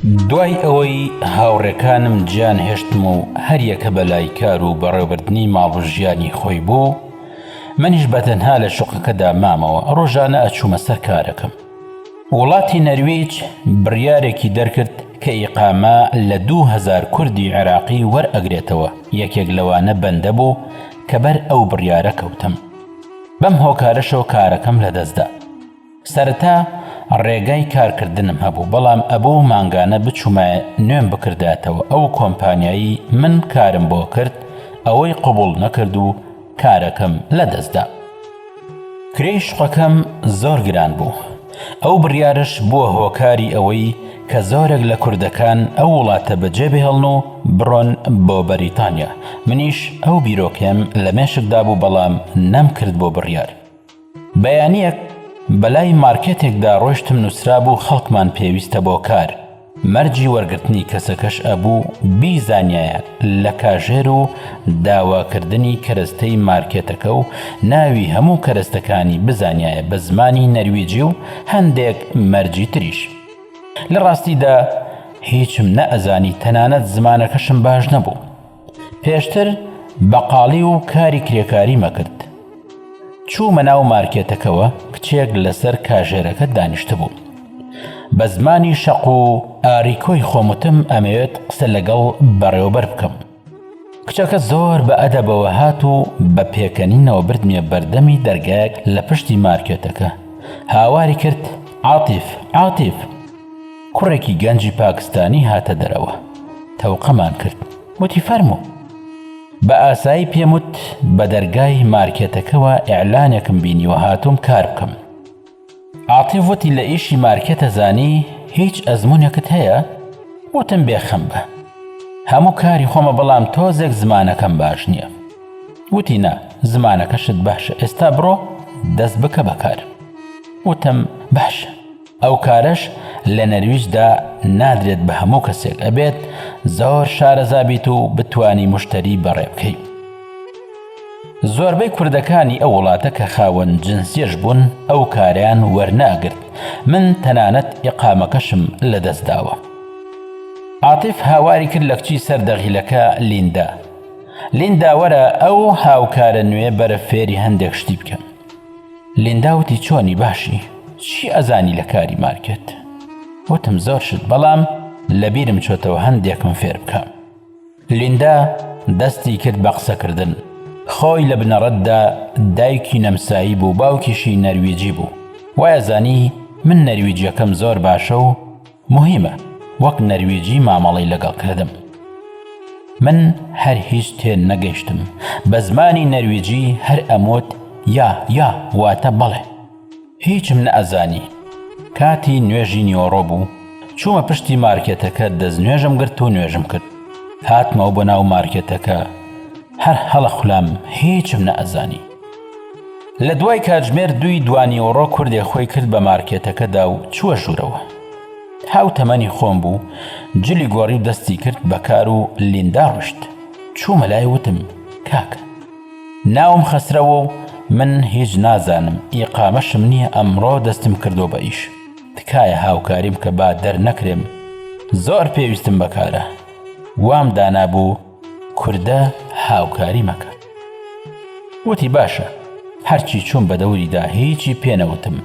دوای ئەوەی هاوڕێکانم جیان هێشتم و هەریەکە بەلای کار و بەڕێوەبردنی ماڵ و ژیانی خۆی بوو، منیش بە تەنها لە شوقەکەدا مامەوە، ڕۆژانە ئەچوومە سەر کارەکەم. وڵاتی نەرویج بڕیارێکی دەرکرد کە ئیقامە لە 2000 کوردی عێراقی وەرئەگرێتەوە، یەکێک لەوانە بەندە بوو کە بەر ئەو بڕیارە کەوتم. بەم هۆکارەشەوە کارەکەم لەدەستدا. سەرەتا ڕێگای کارکردنم هەبوو بەڵام ئەبوو مانگانە بچوومایە نوێم بکردایەتەوە ئەو کۆمپانیایی من کارم بۆ کرد ئەوەی قبوڵ نەکرد و کارەکەم لەدەستدا. کرێی شوقەکەم زۆر گران بوو ئەو بڕیارەش بووە هۆکاری ئەوەی کە زۆرێک لە کوردەکان ئەو وڵاتە بەجێ بهێڵن و بڕۆن بۆ بەریتانیا منیش ئەو بیرۆکەیەم لە مێشکدا بوو بەڵام نەمکرد بۆ بڕیار. بەیانییەک بەلای مارکێتێکدا ڕۆیشتم نووسرابوو خەڵکمان پێویستە بۆ کار، مەرجی وەرگرتنی کەسەکەش ئەبوو بیزانیایە لە کاژێر و داواکردنی کەرەستەی مارکێتەکە و ناوی هەموو کەرەستەکانی بزانیایە بە زمانی نەرویجی و هەندێک مەرجی تریش. لە ڕاستیدا هیچم نەئەزانی تەنانەت زمانەکەشم باش نەبوو. پێشتر بەقاڵی و کاری کرێکاریم ئەکرد. چوومە ناو مارکێتەکەوە کچێک لەسەر کاژێرەکە دانیشتبوو. بە زمانی شەق و ئاریکۆی خۆم وتم ئەمەوێت قسە لەگەڵ بەڕێوەبەر بکەم. کچەکە زۆر بە ئەدەبەوە هات و بە پێکەنینەوە بردمیە بەردەمی دەرگایەک لە پشتی مارکێتەکە. هاواری کرد، عاتیف! عاتیف! کوڕێکی گەنجی پاکستانی هاتە دەرەوە. تەوقەمان کرد. وتی فەرموو. بە ئاسایی پێم وت بە دەرگای مارکێتەکەوە ئیعلانێکم بینیوە هاتووم کار بکەم. عاتیف وتی لە ئیشی مارکێتە زانی هیچ ئەزموونێکت هەیە؟ وتم بێخەم بە. هەموو کاری خۆمە بەڵام تۆزێک زمانەکەم باش نییە. وتی نا زمانەکەشت باشە ئێستا بڕۆ دەست بکە بە کار. وتم باشە. ئەو کارەش لە نەرویجدا نادرێت بە هەموو کەسێک ئەبێت زۆر شارەزا بیت و بتانی مشتری بەڕێ بکەی. زۆربەی کوردەکانی ئەو وڵاتە کە خاوەن جنسیەش بوون ئەو کارەیان وەرناگرت من تەنانەت ئیقامەکەشم لەدەست داوە. عاتیف هاواری کرد لە کچی سەر دەغیلەکە لیندا لیندا وەرە ئەو هاوکارە نوێ بەرە فێری هەندێک شتی بکەم. لیندا وتی چۆنی باشی چی ئەزانی لە کاری مارکێت وتم زۆر شت بەڵام لەبیرم چۆتەوە هەندێکم فێر بکە لیندا دەستی کرد بە قسەکردن خۆی لە بنەڕەتدا دایکی نەمسایی بوو باوکیشی نەرویجی بوو وایە زانی من نەرویجیەکەم زۆر باشە و موهیمە وەک نەرویجی مامەڵەی لەگەڵ کردم. من هەر هیچ تێ نەگەیشتم. بە زمانی نەرویجی هەر ئەموت یا یا واتە بەڵێ. هیچم نەئەزانی. کاتی نوێژی نیوەڕۆ بوو، چوومە پشتی مارکێتەکە دەستنوێژم گرت و نوێژم کرد. هاتمەوە بۆ ناو مارکێتەکە هەر هەڵەخولام هیچم نەئەزانی. لە دوای کاتژمێر دووی دوانیوەڕۆ کوردێ خۆی کرد بە مارکێتەکەدا و چووە ژوورەوە. هاو تەمەنی خۆم بوو، جلی گۆڕی و دەستی کرد بە کار و لیندا ڕۆیشت. چوومە لای وتم، کاکە! ناوم خەسرەوە و من هیچ نازانم، ئیقامەشم نییە ئەمڕۆ دەستم کردووە بە ئیش. تکایە هاوکاریم کە با دەرنەکرێم. زۆر پێویستم بە کارە. وام دانابوو کوردە هاوکاری مەکە. وتی باشە، هەرچی چووم بە دەوریدا هیچی پێ نەوتم،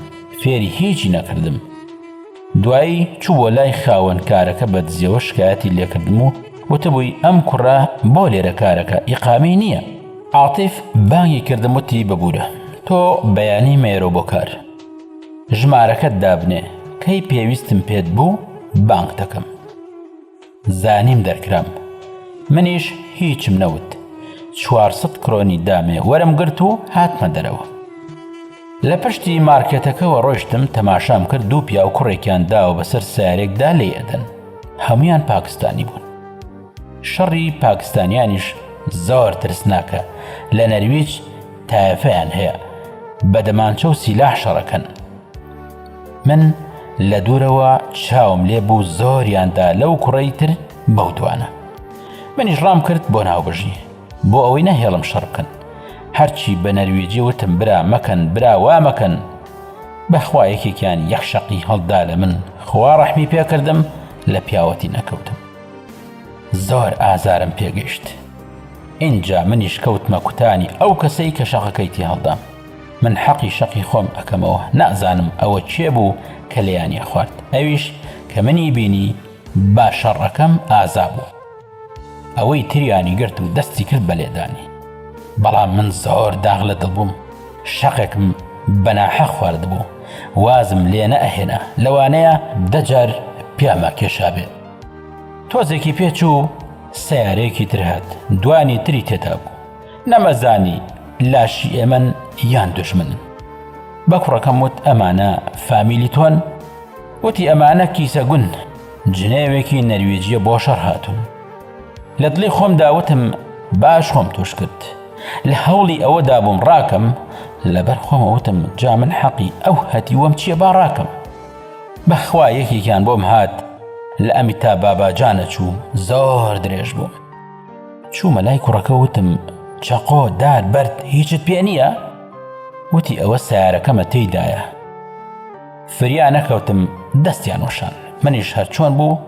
فێری هیچی نەکردم. دوایی چوو بۆ لای خاوەن کارەکە بە دزیەوە شکایەتی لێکردم و وتبووی ئەم کوڕە بۆ لێرە کارەکە ئیقامەی نییە. عاتیف بانگی کردم وتی ببورە تۆ بەیانی مەیەرۆ بۆ کار. ژمارەکەت دابنێ کەی پێویستم پێت بوو بانگتەکەم. زانیم دەرکرام منیش هیچم نەوت 400 کرۆنی دامێ وەرم گرت و هاتمە دەرەوە لە پشتی مارکێتەکەوە ڕۆشتم تەماشام کرد دوو پیاو کوڕێکیان داوە بەسەر سارێکدا لێ ئەدەن هەمویان پاکستانی بوون شەڕی پاکستانیانیش زۆر ترسناکە لە نەرویج تایەفەیان هەیە بە دەمانچە و سیلاح شەڕەکەن من لە دوورەوە چاوم لێ بوو زۆریان دا لەو کوڕەی تر بەو دوانە منیش ڕام کرد بۆ ناوبژی بۆ ئەوەی نەهێڵم شەڕ بکەن هەرچی بە نەرویجی وتم برا مەکەن برا وا مەکەن بەخوا یەکێکیان یەک شەقی هەڵدا لە من خوا ڕەحمی پێکردم لە پیاوەتی نەکەوتم. زۆر ئازارم پێگەیشت. ئینجا منیش کەوتمە کوتانی ئەو کەسەی کە شەقەکەی تێهەڵدام. من حەقی شەقی خۆم ئەکەمەوە، نازانم ئەوە کێ بوو کە لێیانی خوارد. ئەویش کە منی بینی با شەڕەکەم ئازا بوو. ئەوەی تریانی گرت و دەستی کرد بە لێدانی. بەڵام من زۆر داغ لە دڵ بووم، شەقێکم بە ناحەق خواردبوو، وازم لێ نەئەهێنا، لەوانەیە دە جار پیاما کێشابێ. تۆزێکی پێ چوو سەیارەیەکی تر هات، دوانی تری تێدا بوو. نەمەزانی لاشی ئێمەن یان دوژمنن. بە کوڕەکەم وت ئەمانە فامیلی تۆن؟ وتی ئەمانە کیسە گون، جنێوێکی نەرویجیە بۆ شەڕ هاتوون. لە دڵی خۆمدا وتم باش خۆم توش کرد. لە هەوڵی ئەوەدا بووم ڕاکەم، لەبەر خۆمە وتم جا من حەقی ئەو هەتیوەم چییە با ڕاکەم. بەخوا یەکێکیان بۆم هات لە ئەمیتا باباجانە چوو زۆر درێژ بوو. چوومە لای کوڕەکە وتم چەقۆ دار بەرد هیچت پێ نییە؟ وتی ئەوە سیارەکەمە تێیدایە. فریا نەکەوتم دەستیان وەشان منیش هەر چۆن بوو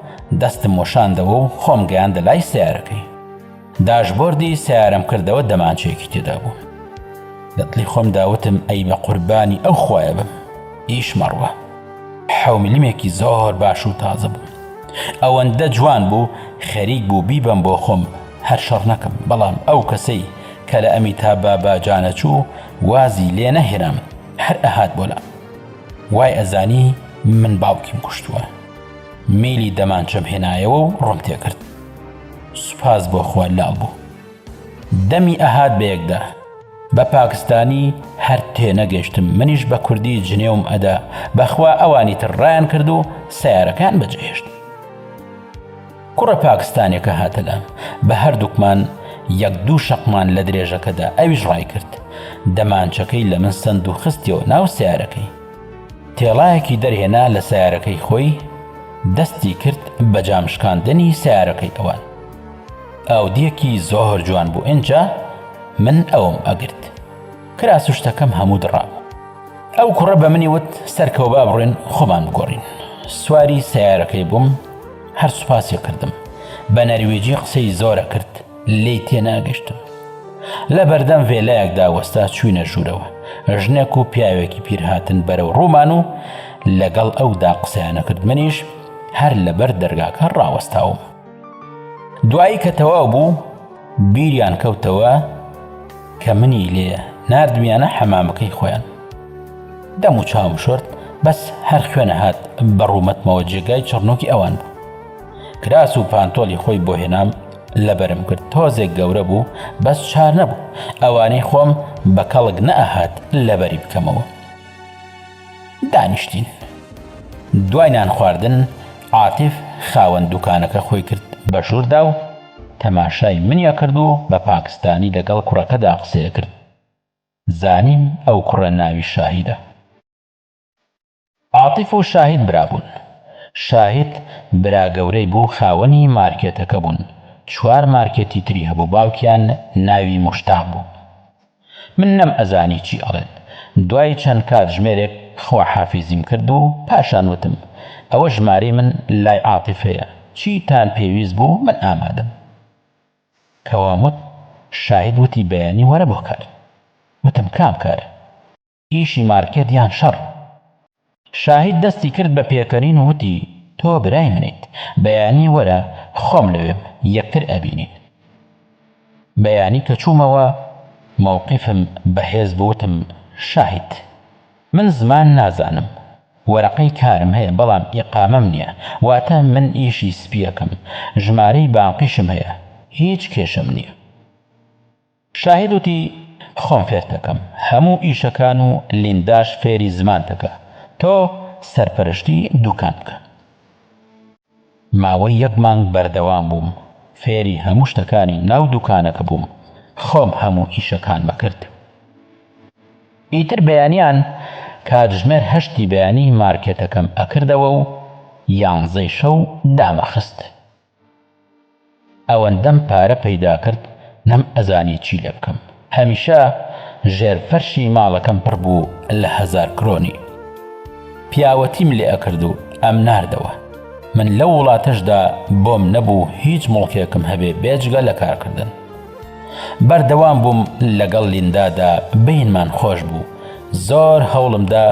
دەستم وەشاندەوە و خۆم گەیاندە لای سیارەکەی. داشبۆردی سیارەم کردەوە دەمانچەیەکی تێدا بوو. لە دڵی خۆمدا وتم ئەی بە قوربانی ئەو خوایە بم ئیش مەڕوە. حەومیلمێکی زۆر باش و تازە بوو. ئەوەندە جوان بوو خەریک بوو بیبەم بۆ خۆم هەر شەڕ نەکەم بەڵام ئەو کەسەی کە لە ئەمیتا باباجانە چوو وازی لێ نەهێنام هەر ئەهات بۆ لام وای ئەزانی من باوکیم کوشتووە میلی دەمانچەم هێنایەوە و ڕۆم تێکرد سوپاس بۆ خوا لاڵ بوو دەمی ئەهات بە یەکدا بە پاکستانی هەر تێنەگەشتم منیش بە کوردی جنێوم ئەدا بەخوا ئەوانی تر ڕایان کرد و سیارەکان بەجێهێشت کوڕە پاکستانێکە هاتە لام بە هەردووکمان یەک دوو شەقمان لە درێژەکەدا ئەویش ڕای کرد دەمانچەکەی لە من سند و خستیەوە ناو سیارەکەی تێڵایەکی دەرهێنا لە سیارەکەی خۆی دەستی کرد بە جامشکاندنی سیارەکەی ئەوان ئاودیەکی زۆر جوان بوو ئینجا من ئەوم ئەگرت کراس و شتەکەم هەموو دڕابوو ئەو کوڕە بە منی وت سەرکەوە با بڕۆین خۆمان بگۆڕین سواری سیارەکەی بووم هەر سوپاسی کردم بە نەرویجی قسەی زۆرە کرد لێی تێناگەشتم لە بەردەم ڤێلایەکدا وەستا چوینە ژوورەوە ژنێک و پیاوێکی پیر هاتن بەرەو ڕوومان و لەگەڵ ئەودا قسەیانە کرد منیش هەر لەبەر دەرگاکە ڕاوەستاوم دوایی کە تەواو بوو بیریان کەوتەوە کە منی لێ ناردمیانە حەمامەکەی خۆیان دەم و چاوم شۆرد بەس هەر خوێنە هات بە ڕوومەتمەوە جێگای چڕنووکی ئەوان بوو کراس و پانتۆلی خۆی بۆ هێنام لەبەرم کرد تۆزێک گەورە بوو بەس چار نەبوو ئەوانەی خۆم بە کەڵک نەئەهات لەبەری بکەمەوە دانیشتین. دوای نان خواردن عاتف خاوەن دوکانەکە خۆی کرد بە ژووردا و تەماشای منی ئەکرد و بە پاکستانی لەگەڵ کوڕەکەدا قسەی ئەکرد. زانیم ئەو کوڕە ناوی شاهیدە. عاتف و شاهید برا بوون. شاهید برا گەورەی بوو خاوەنی مارکێتەکە بوون. چوار مارکێتی تری هەبوو باوکیان ناوی موشتاق بوو. من نەم ئەزانی چی ئەڵێن. دوای چەند کاتژمێرێک خواحافیزیم کرد و پاشان وتم، ئەوە ژمارەی من لای عاتیف هەیە، چیتان پێویست بوو من ئامادەم. کە وام وت، شاهید وتی بەیانی وەرە بۆ کار. وتم کام کار؟ ئیشی مارکێت یان شەڕ؟ شاهید دەستی کرد بە پێکەنین و وتی، تۆ برای منیت، بەیانی وەرە خۆم لەوێم، یەکتر ئەبینین. بەیانی کە چوومەوە مەوقیفم بەهێز بوو وتم، شاهید من زمان نازانم، وەرەقەی کارم هەیە بەڵام ئیقامەم نییە، واتە من ئیشی سپی ئەکەم، ژمارەی بانقیشم هەیە، هیچ کێشەم نییە. شاهید وتی، خۆم فێرتەکەم هەموو ئیشەکان و لینداش فێری زمانتەکا، تۆ سەرپەرشتی دوکان بکە. ماوەی یەک مانگ بەردەوام بووم، فێری هەموو شتەکانی ناو دوکانەکە بووم، خۆم هەموو ئیشەکانمە کرد. ئیتر بەیانیان کاتژمێر هەشتی بەیانی مارکێتەکەم ئەکردەوە و یانزەی شەو دامەخست. ئەوەندەم پارە پەیدا کرد نەم ئەزانی چی لێ بکەم هەمیشە ژێر فەرشی ماڵەکەم پڕ بوو لە هەزار کرۆنی پیاوەتیم لێ ئەکرد و ئەم ناردەوە. من لەو وڵاتەشدا بۆم نەبوو هیچ موڵکێکم هەبێ بێجگە لە کارکردن. بەردەوام بووم لەگەڵ لیندادا بەینمان خۆش بوو زۆر هەوڵمدا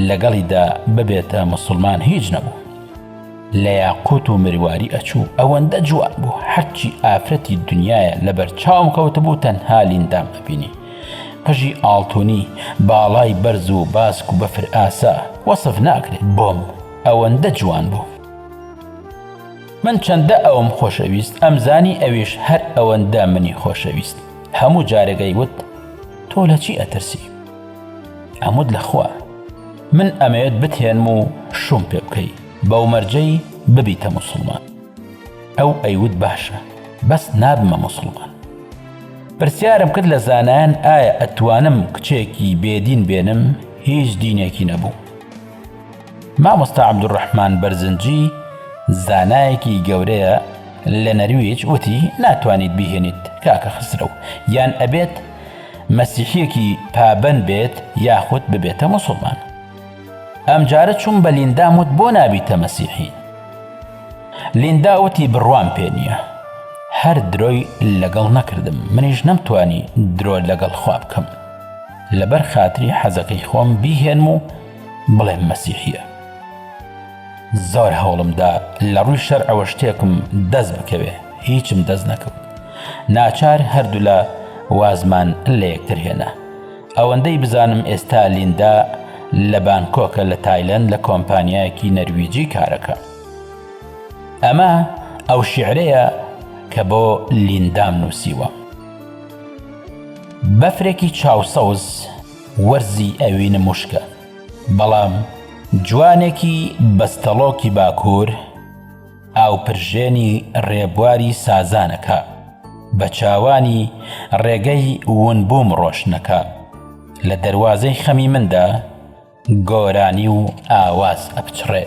لەگەڵیدا ببێتە موسڵمان هیچ نەبوو. لە یاقوت و مرواری ئەچوو ئەوەندە جوان بوو هەرچی ئافرەتی دنیاە لەبەر چاوم کەوتبوو تەنها لیندام ئەبینی قژی ئاڵتونی باڵای بەرز و باسک و بەفر ئاسا وەسف ناکرێت بۆم ئەوەندە جوان بوو من چەندە ئەوم خۆشەویست ئەمزانی ئەویش هەر ئەوەندە منی خۆشەویست هەموو جارێک ئەیوت تۆ لە چی ئەترسی ئەموت لەخوا من ئەمەوێت بتهێنم و شوم پێ بکەی بەو مەرجەی ببیتە موسڵمان ئەو ئەیوت باشە بەس نابمە موسڵمان پرسیارم کرد لە زانایان ئایا ئەتوانم کچێکی بێدین بێنم هیچ دینێکی نەبوو مامۆستا عەبدولڕەحمان بەرزنجی زانایەکی گەورەیە لە نەرویج وتی ناتوانیت بیهێنیت کاکە خسرەو یان ئەبێت مەسیحیەکی پابەند بێت یاخود ببێتە موسڵمان ئەمجارە چوم بە لیندام وت بۆ نابیتە مەسیحی لیندا وتی بڕوام پێ نییە هەر درۆی لەگەڵ نەکردم منیش نەمتوانی درۆ لەگەڵ خوا بکەم لەبەر خاتری حەزەکەی خۆم بیهێنم و بڵێم مەسیحیە زۆر هەوڵمدا لە ڕووی شەرعەوە شتێکم دەست بکەوێ هیچم دەست نەکەوت ناچار هەردوولا وازمان لە یەکتر هێنا ئەوەندەی بزانم ئێستا لیندا لە بانکۆکە لە تایلەند لە کۆمپانیایەکی نەرویجی کارەکە ئەمە ئەو شیعرەیە کە بۆ لیندام نووسیوە بەفرێکی چاوسەوز وەرزی ئەوینم وشکە بەڵام جوانێکی بەستەڵۆکی باکوور ئاوپرژێنی ڕێبواری سازانەکە بە چاوانی ڕێگەی ونبووم ڕۆشنەکە لە دەروازەی خەمی مندا گۆرانی و ئاواز ئەپچڕێ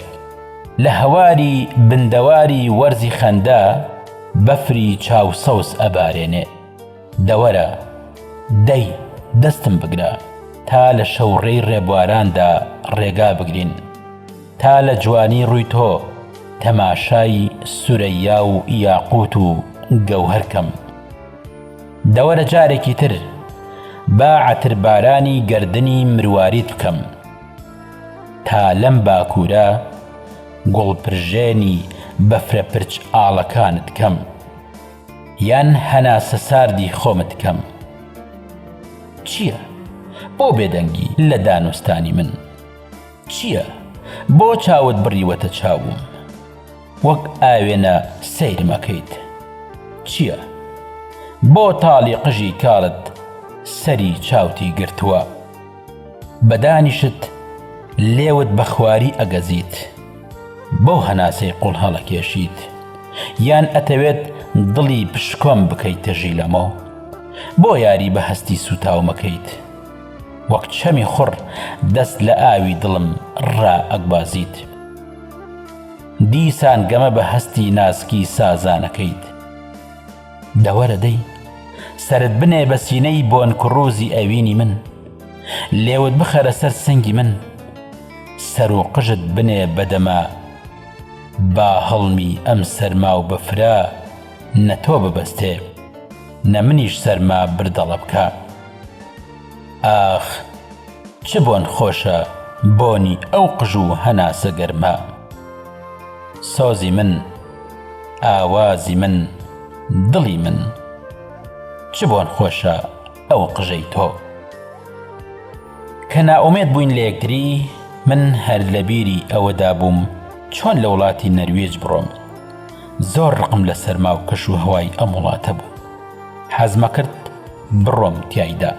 لە هەواری بندەواری وەرزی خەندە بەفری چاو سەوز ئەبارێنێ. دەوەرە، دەی، دەستم بگرە، تا لە شەوڕێی ڕێبواراندا ڕێگا بگرین، تا لە جوانی ڕووی تۆ تەماشای سورەیا و یاقووت و گەوهەر کەم. دەوەرە جارێکی تر با عەتربارانی گەردنی مرواریت بکەم، تا لەم باکوورە گوڵپرژێنی بەفرە پرچ ئاڵەکانت کەم. یان هەناسە ساردی خۆمت کەم. چییە؟ بۆ بێدەنگی لە دانوستانی من؟ چییە؟ بۆ چاوت بڕیوەتە چاوم؟ وەک ئاوێنە سەیرم ئەکەیت؟ چییە؟ بۆ تاڵی قژی کاڵت سەری چاوتی گرتووە؟ بە دانیشت لێوت بە خواری ئەگەزیت؟ بۆ هەناسەی قوڵ هەڵەکێشیت؟ یان ئەتەوێت دڵی پشکۆم بکەیتە ژیلەمۆ؟ بۆ یاری بە هەستی سووتاومەکەیت؟ وەک چەمی خوڕ دەست لە ئاوی دڵم ڕائەگوازیت؟ دیسان گەمە بە هەستی ناسکی سازانەکەیت؟ دەوەرە دەی سەرت بنێ بە سینەی بۆنکڕوزی ئەوینی من لێوت بخەرە سەر سنگی من سەر و قژت بنێ بەدەما با هەڵمی ئەم سەرما و بەفرە نە تۆ ببەستێ نە منیش سەرما بردەڵە بکا ئاخ چ بۆن خۆشە بۆنی ئەو قژ و هەناسە گەرمە سۆزی من ئاوازی من دڵی من چ بۆن خۆشە ئەو قژەی تۆ. کە نائومێد بووین لە یەکتری من هەر لە بیری ئەوەدا بووم چۆن لە وڵاتی نەرویج بڕۆم زۆر ڕقم لە سەرما و کەش و هەوای ئەم وڵاتە بوو حەزمەکرد بڕۆم تیایدا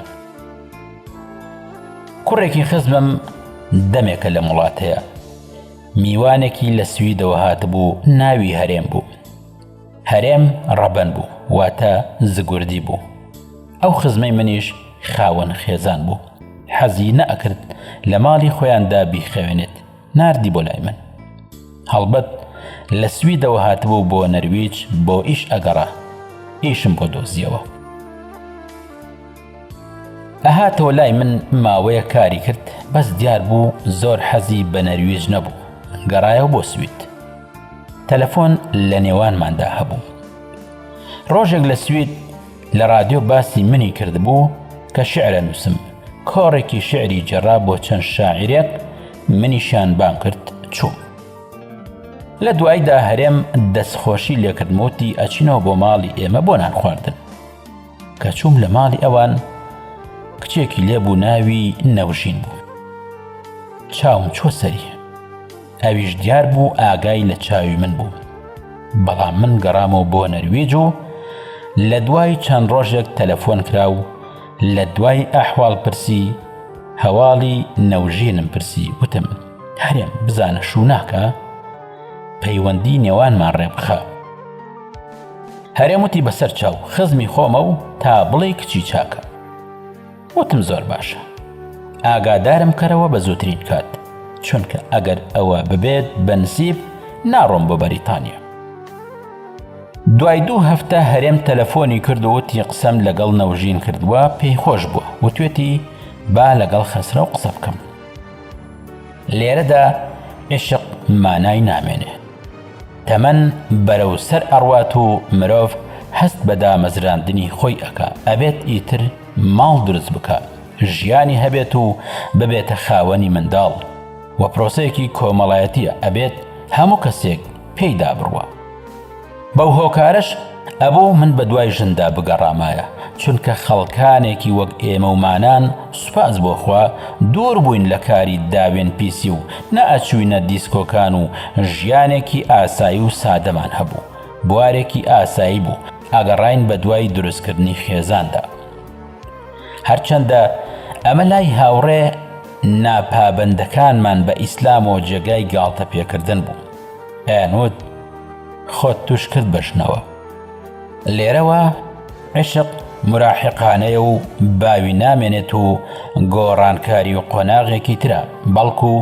کوڕێکی خزمم دەمێکە لەم وڵاتەیە میوانێکی لە سویدەوە هاتبوو ناوی هەرێم بوو هەرێم ڕەبەن بوو واتە زگوردی بوو ئەو خزمەی منیش خاوەن خێزان بوو حەزی نەئەکرد لە ماڵی خۆیاندا بیخەوێنێت ناردی بۆ لای من هەڵبەت لە سویدەوە هاتبوو بۆ نەرویج بۆ ئیش ئەگەڕا ئیشم بۆ دۆزیەوە ئەهاتەوە لای من ماوەیە کاری کرد بەس دیار بوو زۆر حەزی بە نەرویج نەبوو گەڕایەوە بۆ سوید. تەلەفۆن لە نێوانماندا هەبوو. ڕۆژێک لە سوید لە ڕادیۆ باسی منی کردبوو کە شیعر ئەنووسم، کۆڕێکی شیعری گێڕا بۆ چەند شاعیرێک، منیشیان بانگ کرد چووم. لە دواییدا هەرێم دەستخۆشی لێکردم وتی ئەچینەوە بۆ ماڵی ئێمە بۆ نان خواردن. کە چووم لە ماڵی ئەوان کچێکی لێبوو ناوی نەوژین بوو. چاوم چووە سەری. ئەویش دیار بوو ئاگای لە چاوی من بوو. بەڵام من گەڕامەوە بۆ نەرویج و لە دوای چەند ڕۆژێک تەلەفۆن کرا و لە دوای ئەحواڵ پرسی هەواڵی نەوژینم پرسی وتم هەرێم بزانە شوو ناکا پەیوەندی نێوانمان ڕێبخە. هەرێم وتی بەسەر چاو خزمی خۆمە و تا بڵێی کچی چاکە. وتم زۆر باشە ئاگادارم کەرەوە بە زووترین کات چونکە ئەگەر ئەوە ببێت بە نسیب ناڕۆم بۆ بەریتانیا. دوای دوو هەفتە هەرێم تەلەفۆنی کرد و وتی قسەم لەگەڵ نەوژین کردووە پێی خۆش بووە وتوێتی با لەگەڵ خەسرەو قسە بکەم. لێرەدا عیشق مانای نامێنێ. تەمەن بەرەو سەر ئەڕوات و مرۆڤ هەست بە دامەزراندنی خۆی ئەکا، ئەبێت ئیتر ماڵ دروست بکا، ژیانی هەبێت و ببێتە خاوەنی منداڵ، وە پرۆسەیەکی کۆمەڵایەتیە ئەبێت هەموو کەسێک پێیدا بڕوا. بەو هۆکارەش ئەبوو من بەدوای ژندا بگەڕامایە، چونکە خەڵکانێکی وەک ئێمە و مانان سوپاس بۆ خوا دوور بووین لە کاری داوێن پیسی و نەئەچووینە دیسکۆکان و ژیانێکی ئاسایی و سادەمان هەبوو، بوارێکی ئاسایی بوو ئەگەڕاین بەدوای دروستکردنی خێزاندا. هەرچەندە ئەمە لای هاوڕێ ناپابەندەکانمان بە ئیسلامەوە جێگای گاڵتە پێکردن بوو، ئەیانوت خۆت توش کرد بە ژنەوە. لێرەوە عیشق موراحیقانەیە و باوی نامێنێت و گۆڕانکاری و قۆناغێکی ترە، بەڵکو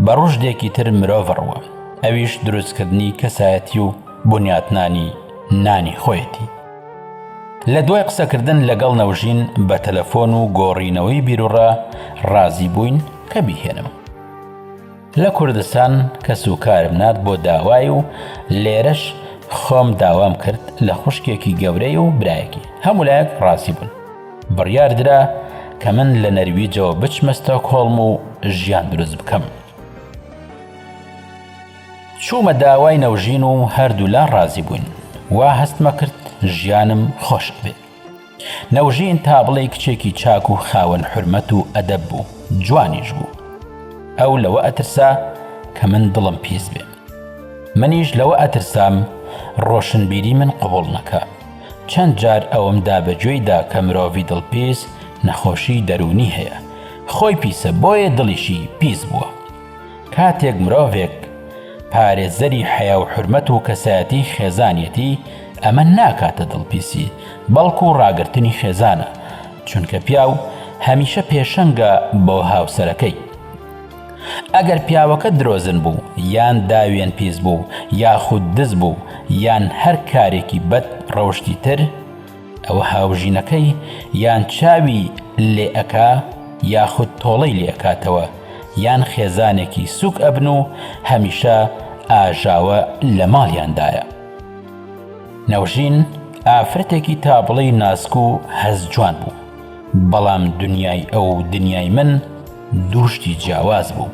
بە ڕوشدێکی تر مرۆڤ ڕوە، ئەویش دروستکردنی کەسایەتی و بنیاتنانی نانی خۆیەتی. لە دوای قسەکردن لەگەڵ نەوژین بە تەلەفۆن و گۆڕینەوەی بیروڕا ڕازی بووین کە بیهێنم. لە کوردستان کەس و کارم نارد بۆ داوای و لێرەش خۆم داوام کرد لە خوشکێکی گەورەی و برایەکی هەموو لایەک ڕازی بوون. بڕیار درا کە من لە نەرویجەوە بچمە ستۆکهۆڵم و ژیان دروست بکەم. چوومە داوای نەوژین و هەردوولا ڕازی بووین. وا هەستمە کرد ژیانم خۆش ئەبێ. نەوژین تا بڵێی کچێکی چاک و خاوەن حورمەت و ئەدەب بوو، جوانیش بوو. ئەو لەوە ئەترسا کە من دڵم پیس بێ. منیش لەوە ئەترسام ڕۆشنبیری من قبوڵ نەکا. چەند جار ئەوەم دا بە گوێیدا کە مرۆڤی دڵپیس نەخۆشیی دەروونی هەیە. خۆی پیسە بۆیە دڵیشی پیس بووە. کاتێک مرۆڤێک پارێزەری حەیا و حورمەت و کەسایەتی خێزانیەتی ئەمە ناکاتە دڵپیسی بەڵکو ڕاگرتنی خێزانە چونکە پیاو هەمیشە پێشەنگە بۆ هاوسەرەکەی ئەگەر پیاوەکە درۆزن بوو یان داوێن پیس بوو یاخود دز بوو یان هەر کارێکی بەد ڕەوشتی تر ئەوە هاوژینەکەی یان چاوی لێ ئەکا یاخود تۆڵەی لێ ئەکاتەوە یان خێزانێکی سوک ئەبن و هەمیشە ئاژاوە لە ماڵیاندایە. نەوژین ئافرەتێکی تا بڵێی ناسک و هەست جوان بوو، بەڵام دنیای ئەو و دنیای من دوو شتی جیاواز بوو.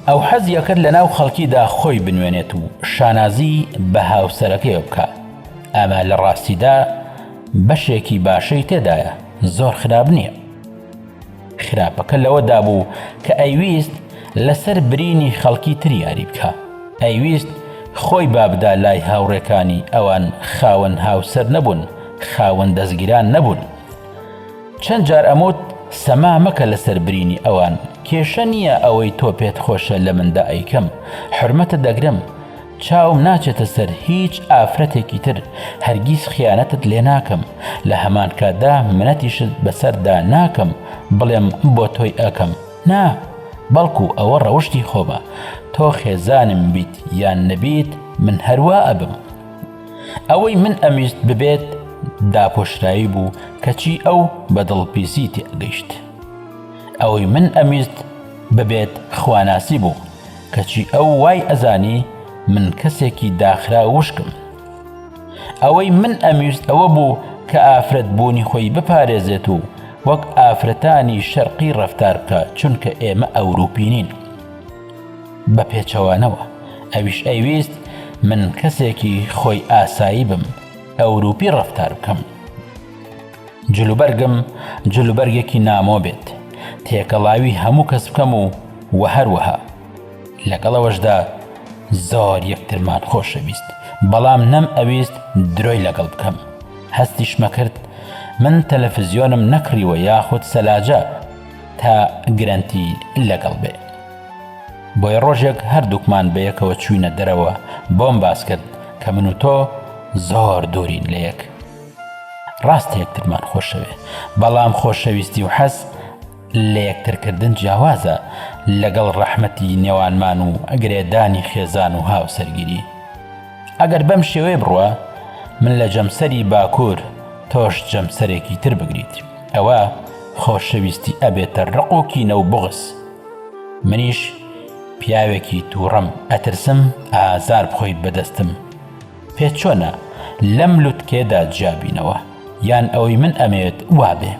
ئەو حەزی ئەکرد لەناو خەڵکیدا خۆی بنوێنێت و شانازی بە هاوسەرەکەیەوە بکا، ئەمە لە ڕاستیدا بەشێکی باشەی تێدایە، زۆر خراپ نییە. خراپەکە لەوەدا بوو کە ئەیویست لەسەر برینی خەڵکی تر یاری بکا، ئەیویست خۆی بابدا لای هاوڕێکانی، ئەوان خاوەن هاوسەر نەبوون، خاوەن دەستگیران نەبوون. چەند جار ئەموت سەما مەکە لەسەر برینی ئەوان، کێشە نییە ئەوەی تۆ پێت خۆشە لە مندا ئەیکەم، حورمەتت دەگرم، چاوم ناچێتە سەر هیچ ئافرەتێکی تر، هەرگیز خیانەتت لێ ناکەم، لە هەمان کاتدا منەتیشت بەسەردا ناکەم بڵێم بۆ تۆی ئەکەم، نا، بەڵکو ئەوە ڕەوشتی خۆمە، تۆ خێزانم بیت یان نەبیت من هەروا ئەبم. ئەوەی من ئەمویست ببێت داپۆشراوی بوو کەچی ئەو بە دڵپیسی تێئەگەیشت. ئەوەی من ئەمویست ببێت خواناسی بوو کەچی ئەو وای ئەزانی. من کەسێکی داخرا وشکم. ئەوەی من ئەمویست ئەوە بوو کە ئافرەت بوونی خۆی بپارێزێت و وەک ئافرەتانی شەرقی ڕەفتار بکا چونکە ئێمە ئەوروپی نین. بە پێچەوانەوە ئەویش ئەیویست من کەسێکی خۆی ئاسایی بم ئەوروپی ڕەفتار بکەم. جلوبەرگم جلوبەرگێکی نامۆ بێت تێکەڵاوی هەموو کەس بکەم و وە هەروەها لەگەڵ ئەوەشدا زۆر یەکترمان خۆشەویست بەڵام نەم ئەویست درۆی لەگەڵ بکەم هەستیشمە کرد من تەلەفزیۆنم نەکڕیوە یاخود سەلاجە تا گرەنتی لەگەڵ بێ بۆیە ڕۆژێک هەردووکمان بەیەکەوە چوینە دەرەوە بۆم باس کرد کە من و تۆ زۆر دوورین لە یەک ڕاستە یەکترمان خۆشەوێ بەڵام خۆشەویستی و حەز لە یەکترکردن جیاوازە لەگەڵ ڕەحمەتی نێوانمان و گرێدانی خێزان و هاوسەرگیری ئەگەر بەم شێوەیە بڕوا من لە جەمسەری باکوور تۆش جەمسەرێکی تر بگریت ئەوە خۆشەویستی ئەبێتە ڕق و کینە و بغز منیش پیاوێکی تووڕەم ئەترسم ئازار بخۆیت بەدەستم پێت چۆنە لەم لوتکەیەدا جیابینەوە یان ئەوەی من ئەمەوێت وابێ؟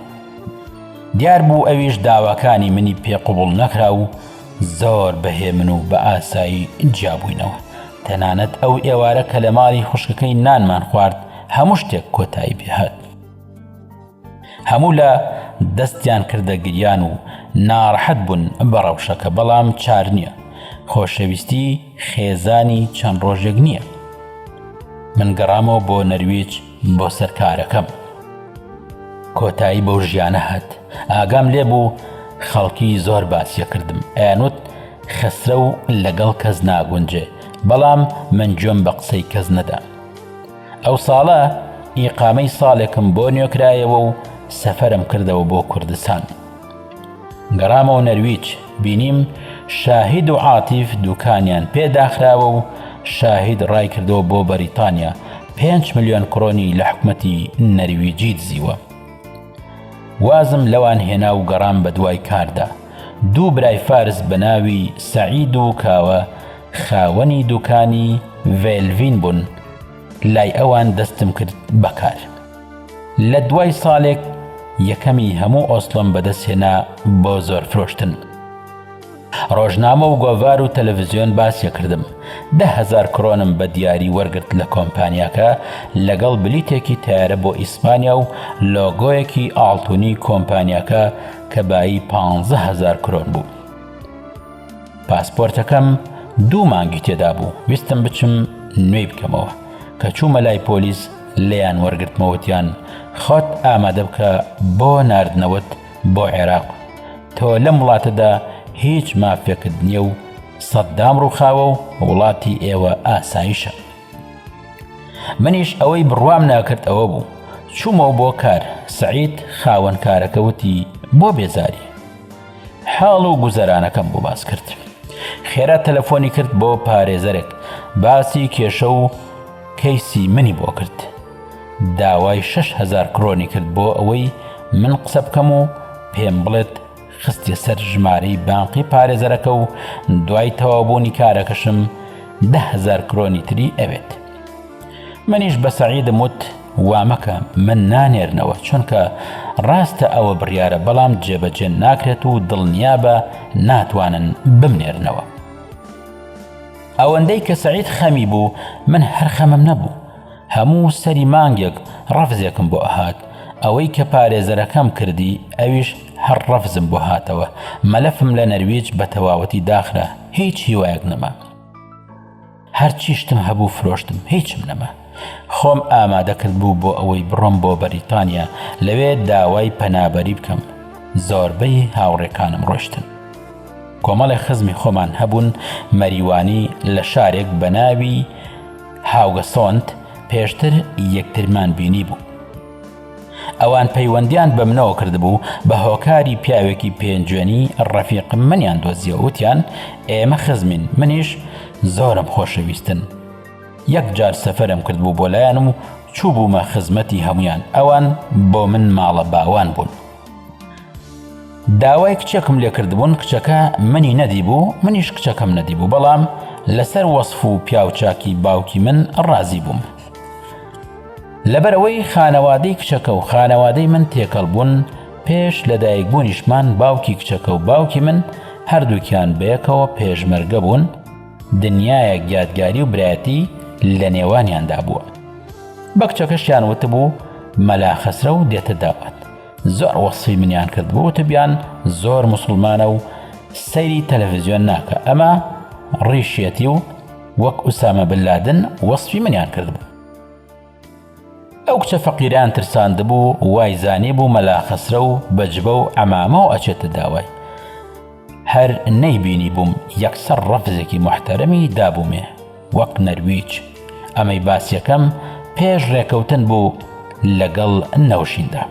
دیار بوو ئەویش داواکانی منی پێ قبوڵ نەکرا و زۆر بە هێمن و بە ئاسایی جیابووینەوە. تەنانەت ئەو ئێوارە کە لە ماڵی خوشکەکەی نانمان خوارد هەموو شتێک کۆتایی پێهات. هەموو لا دەستیان کردە گریان و ناڕەحەت بوون بە ڕەوشەکە بەڵام چار نییە خۆشەویستی خێزانی چەند ڕۆژێک نییە من گەڕامەوە بۆ نەرویج بۆ سەر کارەکەم کۆتایی بەو ژیانە هات ئاگام لێ بوو خەڵکی زۆر باسیە کردم ئەیانوت خەسرە و لەگەڵ کەس ناگونجێ بەڵام من گوێم بە قسەی کەس نەدا ئەو ساڵە ئیقامەی ساڵێکم بۆ نوێکرایەوە و سەفەرم کردەوە بۆ کوردستان. گەڕامەوە نەرویج، بینیم شاهید و عاتیف دوکانیان پێ داخراوە و شاهید ڕایکردەوە بۆ بەریتانیا، پێنج ملیۆن کرۆنی لە حکومەتی نەرویجی دزیوە. وازم لەوان هێنا و گەڕام بەدوای کاردا. دوو برای فارس بە ناوی سەعید و کاوە خاوەنی دوکانی ڤێلڤین بوون، لای ئەوان دەستم کرد بە کار. لە دوای ساڵێک یەکەمی هەموو ئۆسڵۆم بەدەستهێنا بۆ زۆر فرۆشتن. ڕۆژنامە و گۆڤار و تەلەڤزیۆن باسیە کردم. 10,000 کرۆنم بە دیاری وەرگرت لە کۆمپانیاکە لەگەڵ بلیتێکی تەیارە بۆ ئیسپانیا و لۆگۆیەکی ئاڵتونی کۆمپانیاکە کە بایی 15,000 کرۆن بوو. پاسپۆرتەکەم دوو مانگی تێدا بوو ویستم بچم نوێی بکەمەوە کە چوومە لای پۆلیس لێیان وەرگرتمەوە وتیان خۆت ئامادە بکە بۆ ناردنەوەت بۆ عێراق تۆ لەم وڵاتەدا هیچ مافێکت نییە و سەددام ڕووخاوە و وڵاتی ئێوە ئاسایشە منیش ئەوەی بڕوام ناکرد ئەوە بوو چوومەوە بۆ کار سعید خاوەن کارەکە وتی بۆ بێزاری حاڵ و گوزەرانەکەم بۆ باس کرد. خێرا تەلەفۆنی کرد بۆ پارێزەرێک باسی کێشە و کەیسی منی بۆ کرد. داوای 6هزار کرۆنی کرد بۆ ئەوەی من قسە بکەم و پێم بڵێت خستیە سەر ژمارەی بانقی پارێزەرەکە و دوای تەواوبوونی کارەکەشم دههزار کرۆنی تری ئەوێت. منیش بە سەعیدم وت وامەکە من نانێرنەوە چونکە ڕاستە ئەوە بڕیارە بەڵام جێبەجێ ناکرێت و دڵنیابە ناتوانن بمنێرنەوە. ئەوەندەی کە سەعید خەمی بوو من هەر خەمم نەبوو هەموو سەری مانگێک ڕەفزێکم بۆ ئەهات ئەوەی کە پارێزەرەکەم کردی ئەویش هەر ڕەفزم بۆ هاتەوە مەلەفم لە نەرویج بە تەواوەتی داخرا هیچ هیوایەک نەما. هەرچی شتم هەبوو فرۆشتم هیچم نەما. خۆم ئامادە کردبوو بۆ ئەوەی بڕۆم بۆ بەریتانیا لەوێ داوای پەنابەری بکەم. زۆربەی هاوڕێکانم ڕۆشتن. کۆمەڵێ خزمی خۆمان هەبوون مەریوانی لە شارێک بە ناوی هاوگەسۆند پێشتر یەکترمان بینیبوو. ئەوان پەیوەندیان بە منەوە کردبوو بە هۆکاری پیاوێکی پێنجوێنی ڕەفیقم منیان دۆزیەوە وتیان ئێمە خزمین منیش زۆرم خۆشەویستن یەک جار سەفەرم کردبوو بۆ لایان و چوو بوومە خزمەتی هەمویان ئەوان بۆ من ماڵە باوان بوون داوای کچێکم لێکردبوون کچەکە منی نەدیبوو منیش کچەکەم نەدیبوو بەڵام لەسەر وەسف و پیاوچاکی باوکی من ڕازی بووم. لەبەرئەوەی خانەوادەی کچەکە و خانەوادەی من تێکەڵ بوون، پێش لەدایکبوونیشمان باوکی کچەکە و باوکی من هەردووکیان بەیەکەوە پێشمەرگە بوون، دنیایەک یادگاری و برایەتی لە نێوانیاندا بووە. بە کچەکەشیان وتبوو مەلا خەسرەو دێتە داوات. زۆر وەسفی منیان کردبوو وتبیان زۆر موسڵمانە و سەیری تەلەڤزیۆن ناکا ئەمە ڕیشیەتی و وەک ئوسامە بن لادن وەسفی منیان کردبوو. ئەو کچە فەقیرەیان ترساندبوو وای زانیبوو مەلا خەسرەو بە جبە و عەمامەوە ئەچێتە داوای. هەر نەیبینیبووم یەکسەر ڕەفزێکی موحتەرەمی دابوومێ وەک نەرویج. ئەمەی باسیەکەم پێش ڕێکەوتن بوو لەگەڵ نەوشیندا.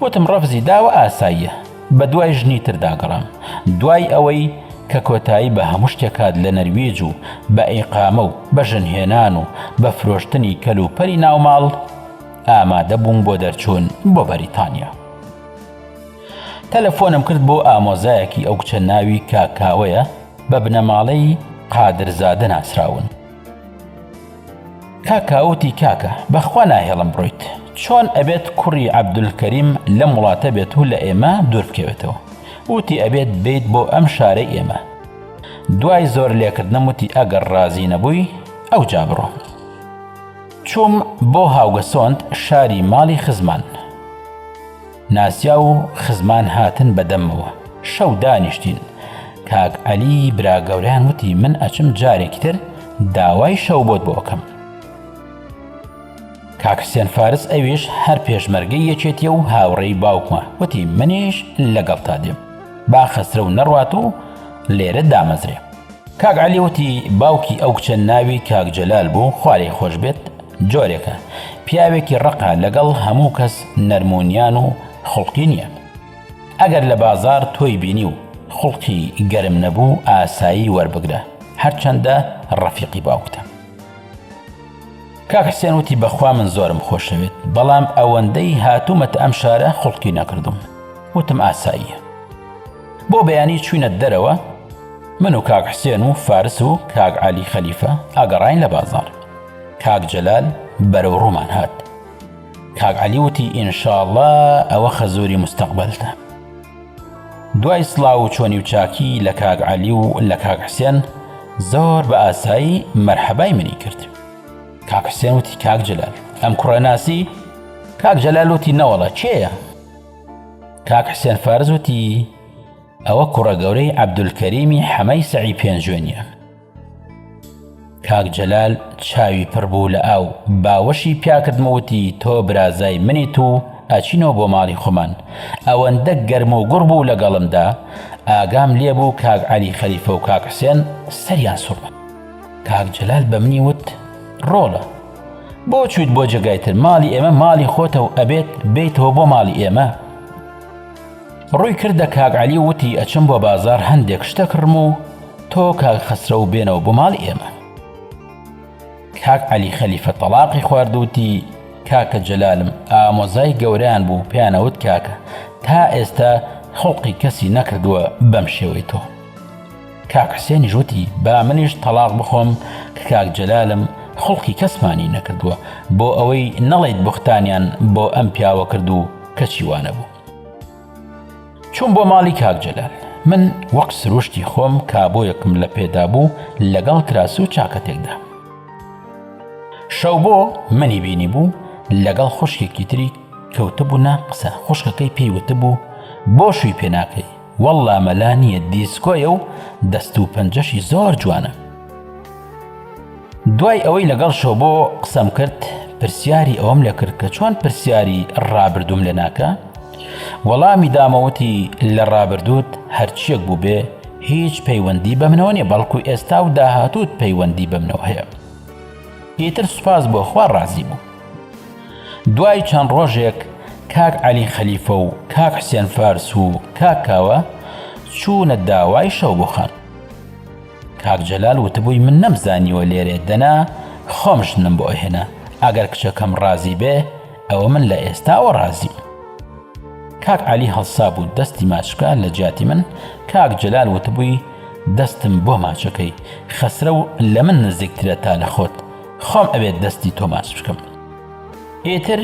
وتم ڕەفزی داوە ئاساییە. بە دوای ژنی تردا گەڕام. دوای ئەوەی کە کۆتایی بە هەموو شتێک هات لە نەرویج و بە ئیقامە و بە ژنهێنان و بە فرۆشتنی کەلوپەلی ناوماڵ، ئامادە بووم بۆ دەرچوون بۆ بەریتانیا. تەلەفۆنم کرد بۆ ئامۆزایەکی ئەو کچە ناوی کاک کاوەیە بە بنەماڵەی قادرزادە ناسراون. کاک کاوە وتی کاکە بەخوا ناهێڵم بڕۆیت چۆن ئەبێت کوڕی عەبدولکەریم لەم وڵاتە بێت و لە ئێمە دوور بکەوێتەوە وتی ئەبێت بێیت بۆ ئەم شارەی ئێمە دوای زۆر لێکردنم وتی ئەگەر ڕازی نەبووی ئەوجا بڕۆ چووم بۆ هاوگەسۆند شاری ماڵی خزمان ناسیاو و خزمان هاتن بە دەممەوە. شەو دانیشتین. کاک عەلی برا گەورەیان وتی من ئەچم جارێکی تر داوای شەوبۆت بۆ ئەکەم. کاک حسێن فارس ئەویش هەر پێشمەرگەی یەکێتیە و هاوڕێی باوکمە وتی منیش لەگەڵتا دێم. با خەسرەو نەڕوات و لێرە دامەزرێ. کاک عەلی وتی باوکی ئەو کچە ناوی کاک جەلال بوو خوا لێی خۆش بێت جۆرێکە پیاوێکی ڕەقە لەگەڵ هەموو کەس نەرمونیان و خوڵقی نییە ئەگەر لە بازار تۆی بینی و خوڵقی گەرم نەبوو ئاسایی وەربگرە هەرچەندە ڕەفیقی باوکتە. کاک حسێن وتی بەخوا من زۆرم خۆشەوێت بەڵام ئەوەندەی هاتوومەتە ئەم شارە خوڵقی نەکردوم وتم ئاساییە. بۆ بەیانی چوینە دەرەوە من و کاک حسێن و فارس و کاک عەلی خەلیفە ئەگەڕاین لە بازاڕ کاک جەلال بەرەو ڕوومان هات کاک عەلی وتی ئینشاڵڵا ئەوە خەزوری مستەقبەلتە دوای سڵاو و چۆنی و چاکی لە کاک عەلی و لە کاک حسێن زۆر بە ئاسایی مەرحەبای منی کرد کاک حسێن وتی کاک جەلال ئەم کوڕە ناسی کاک جەلال وتی نەوەڵا کێیە کاک حسێن فارس وتی ئەوە کوڕە گەورەی عەبدولکەریمی حەمەی سەعی پێنجوێنیە. کاک جەلال چاوی پڕ بوو لە ئاو، باوەشی پیاکردم و وتی تۆ برازای منیت و ئەچینەوە بۆ ماڵی خۆمان. ئەوەندە گەرم و گوڕ بوو لەگەڵمدا، ئاگام لێ بوو کاک عەلی خەلیفە و کاک حسێن سەریان سوڕما. کاک جەلال بە منی وت ڕۆڵە بۆ چوویت بۆ جێگای تر، ماڵی ئێمە ماڵی خۆتە و ئەبێت بێیتەوە بۆ ماڵی ئێمە. ڕووی کردە کاک عەلی و وتی ئەچم بۆ بازاڕ هەندێک شت ئەکڕم و تۆ کاک خەسرەو بێنەوە بۆ ماڵی ئێمە. کاک عەلی خەلیفە تەڵاقی خوارد و وتی کاکە جەلالم ئامۆزای گەورەیان بوو پێیان ئەوت کاکە تا ئێستا خوڵقی کەسی نەکردووە بەم شێوەی تۆ. کاک حسێنیش وتی با منیش تەڵاق بخۆم کە کاک جەلالم خوڵقی کەسمانی نەکردووە بۆ ئەوەی نەڵێیت بوختانیان بۆ ئەم پیاوە کرد و کەچی وانەبوو. چووم بۆ ماڵی کاک جەلال. من وەک سروشتی خۆم کابۆیەکم لە پێدا بوو لەگەڵ کراس و چاکەتێکدا. شەوبۆ منی بینی بوو لەگەڵ خوشکێکی تری کەوتبوونە قسە خوشکەکەی پێی وتبوو بۆ شووی پێ ناکەی وەڵڵا مەلا نییە دیسکۆیە و دەست و پەنجەشی زۆر جوانە. دوای ئەوەی لەگەڵ شۆبۆ قسەم کرد پرسیاری ئەوەم لێ کرد کە چۆن پرسیاری ڕابردووم لێ ناکا وەڵامی دامەوتی لە ڕابردووت هەرچیەک بووبێ هیچ پەیوەندی بە منەوە نیە بەڵکو ئێستا و داهاتووت پەیوەندی بە منەوە هەیە ئیتر سوپاس بۆ خوا ڕازی بوو دوای چەند ڕۆژێک کاک عەلی خەلیفە و کاک حسێن فارس و کاک کاوە چوونە داوای شەوبۆ خان کاک جەلال وتبووی من نەمزانیوە لێرێ دەنا خۆم ژنم بۆ ئەهێنا ئەگەر کچەکەم ڕازی بێ ئەوە من لە ئێستاوە ڕازیم. کاک عەلی هەڵسابوو دەستی ماچ بکا لە جیاتی من، کاک جەلال وتبووی. دەستم بۆ ماچەکەی، خەسرەو لە من نزیکترە تا لە خۆت، خۆم ئەبێت دەستی تۆ ماچ بکەم. ئیتر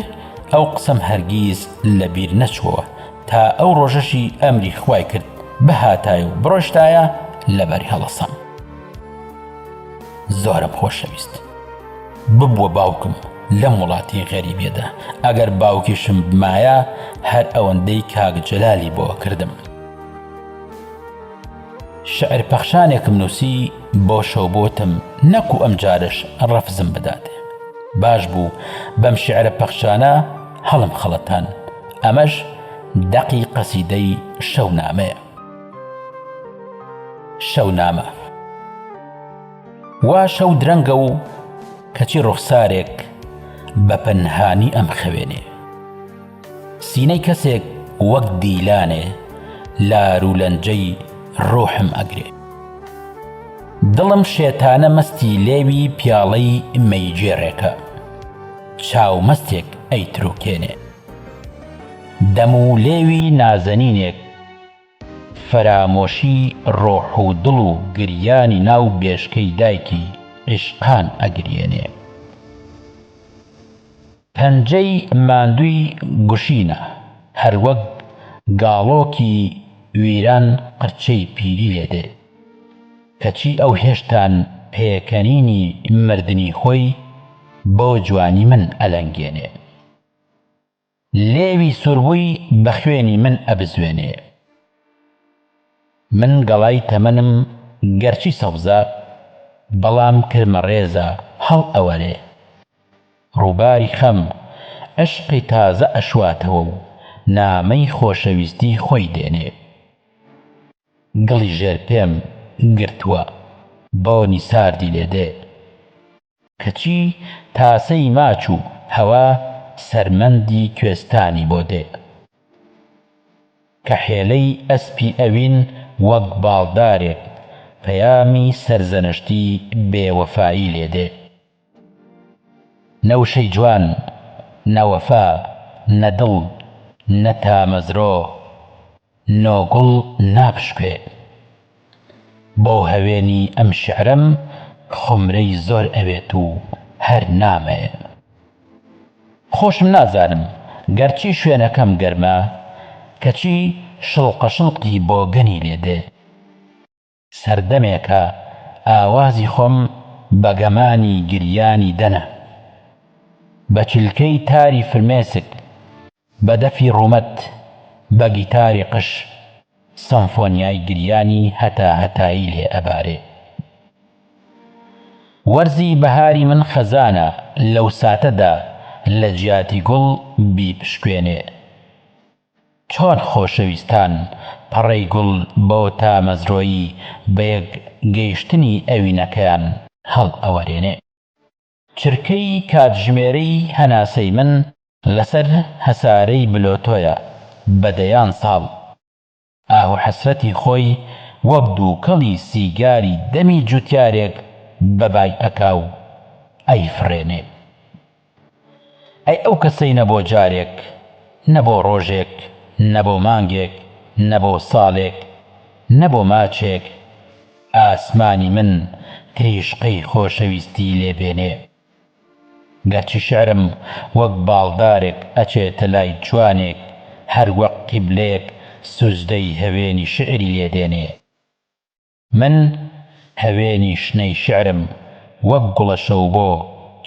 ئەو قسەم هەرگیز لە بیر نەچووەوە، تا ئەو ڕۆژەشی ئەمری خوای کرد بهاتایە و بڕۆشتایە لەبەری هەڵەسام. زۆرم خۆشەویست. ببووە باوکم لەم وڵاتی غەریبیەدا، ئەگەر باوکیشم بمایە هەر ئەوەندەی کاک جەلالی بۆ ئەکردم. شعر پەخشانێکم نووسی بۆ شەوبۆتم نەکو ئەم جارەش ڕەفزم بداتێ. باش بوو بەم شعرە پەخشانە هەڵم خەڵەتان. ئەمەش دەقی قەسیدەی شەونامەیە. شەونامە. وا شەو درەنگە و کەچی ڕوخسارێک بە پەنهانی ئەمخەوێنێ. سینەی کەسێک وەک دیلانێ لار و لەنجەی ڕۆحم ئەگرێ. دڵم شێتانە مەستی لێوی پیاڵەی مەیگێڕێکە، چاو مەستێک ئەیتروکێنێ. دەم و لێوی نازەنینێک فەرامۆشی ڕۆح و دڵ و گریانی ناو بێشکەی دایکی عیشقان ئەگریێنێ. پەنجەی ماندووی گوشینە هەر وەک گاڵۆکی ویران قرچەی پیری لێ دێ. کەچی ئەو هێشتان پێکەنینی مردنی خۆی بۆ جوانی من ئەلەنگێنێ. لێوی سووربووی بە خوێنی من ئەبزوێنێ. من گەڵای تەمەنم گەرچی سەوزە، بەڵام کرمە ڕێزە هەڵئەوەرێ. ڕووباری خەم عشقی تازە ئەشواتەوە و نامەی خۆشەویستی خۆی دێنێ. گڵی ژێر پێم گرتووە، بۆنی ساردی لێ دێ. کەچی تاسەی ماچ و هەوا سەرمەندی کوێستانی بۆ دێ. کەحێلەی ئەسپی ئەوین وەک باڵدارێک پەیامی سەرزەنشتی بێ وەفایی لێ دێ. نە وشەی جوان، نە وەفا، نە دڵ، نە تامەزرۆ، نۆگوڵ ناپشکوێ. بۆ هەوێنی ئەم شیعرەم خومرەی زۆر ئەوێت و هەر نامەیە. خۆشم نازانم گەرچی شوێنەکەم گەرمە، کەچی شڵقەشڵقی بۆگەنی لێ دێ. سەردەمێکە ئاوازی خۆم بە گەمانی گریانی دەنە. بە چلکەی تاری فرمێسک، بە دەفی ڕوومەت، بە گیتاری قژ، سەمفۆنیای گریانی هەتاهەتایی لێ ئەبارێ. وەرزی بەهاری من خەزانە لەو ساتەدا لە جیاتی گوڵ بیپشکوێنێ. چۆن خۆشەویستان پەڕەی گوڵ بۆ تامەزرۆیی بەیەک گەیشتنی ئەوینەکەیان هەڵئەوەرێنێ. چرکەی کاتژمێرەی هەناسەی من لەسەر هەسارەی بلۆتۆیە بە دەیان ساڵ ئاه و حەسرەتی خۆی وەک دووکەڵی سیگاری دەمی جوتیارێک بە بای ئەکا و ئەیفڕێنێ. ئەی ئەو کەسەی نە بۆ جارێک، نە بۆ ڕۆژێک، نە بۆ مانگێک، نە بۆ ساڵێک، نە بۆ ماچێک، ئاسمانی من تریشقەی خۆشەویستی لێ بێنێ. گەرچی شعرم وەک باڵدارێک ئەچێتە لای جوانێک، هەر وەک قیبلەیەک سوجدەی هەوێنی شعری لێ دێنێ. من هەوێنی شنەی شعرم وەک گوڵە شەوبۆ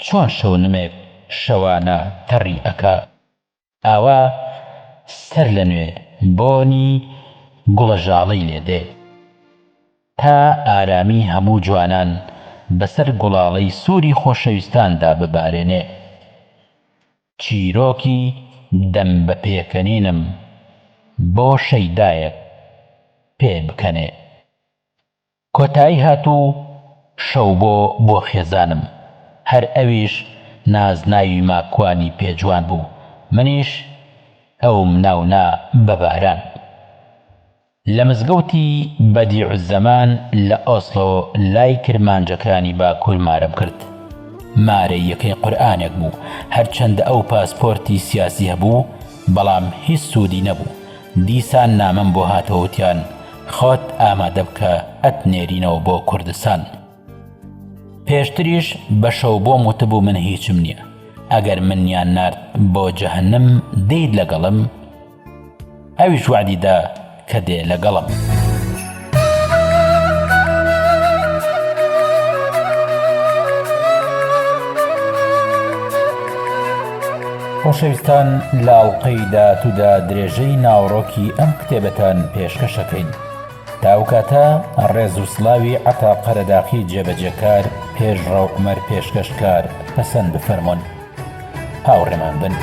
چۆن شەونمێک شەوانە تەڕی ئەکا ئاوا سەر لە نوێ بۆنی گوڵە ژاڵەی لێ دێ تا ئارامی هەموو جوانان بەسەر گوڵاڵەی سووری خۆشەویستاندا ببارێنێ چیرۆکی دەم بە پێکەنینم بۆ شەیدایەک پێ بکەنێ. کۆتایی هات و شەوبۆ بۆ خێزانم، هەر ئەویش نازناوی ماکوانی پێ جوان بوو، منیش ئەوم ناو نا بە باران. لە مزگەوتی بەدیعوزەمان لە ئۆسڵۆ لای کرمانجەکانی باکوور مارەم کرد. مارەییەکەی قورئانێک بوو، هەرچەندە ئەو پاسپۆرتی سیاسی هەبوو، بەڵام هیچ سوودی نەبوو. دیسان نامەم بۆ هاتەوە وتیان. خۆت ئامادە بکە ئەتنێرینەوە بۆ کوردستان. پێشتریش بە شەو بۆم وتبوو من هیچم نییە ئەگەر منیان نارد بۆ جەهەنم دێیت لەگەڵم؟ ئەویش وەعدی دا کە دێ لەگەڵم. خۆشەویستان لە ئەڵقەی داهاتوودا درێژەی ناوەڕۆکی ئەم کتێبەتان پێشکەشەکەین. تا ئەو کاتە ڕێز و سڵاوی عەتا قەرەداخی جێبەجێکار، پێشڕەو عومەر پێشکەشکار پەسەند بفەرموون. هاوڕێمان بن.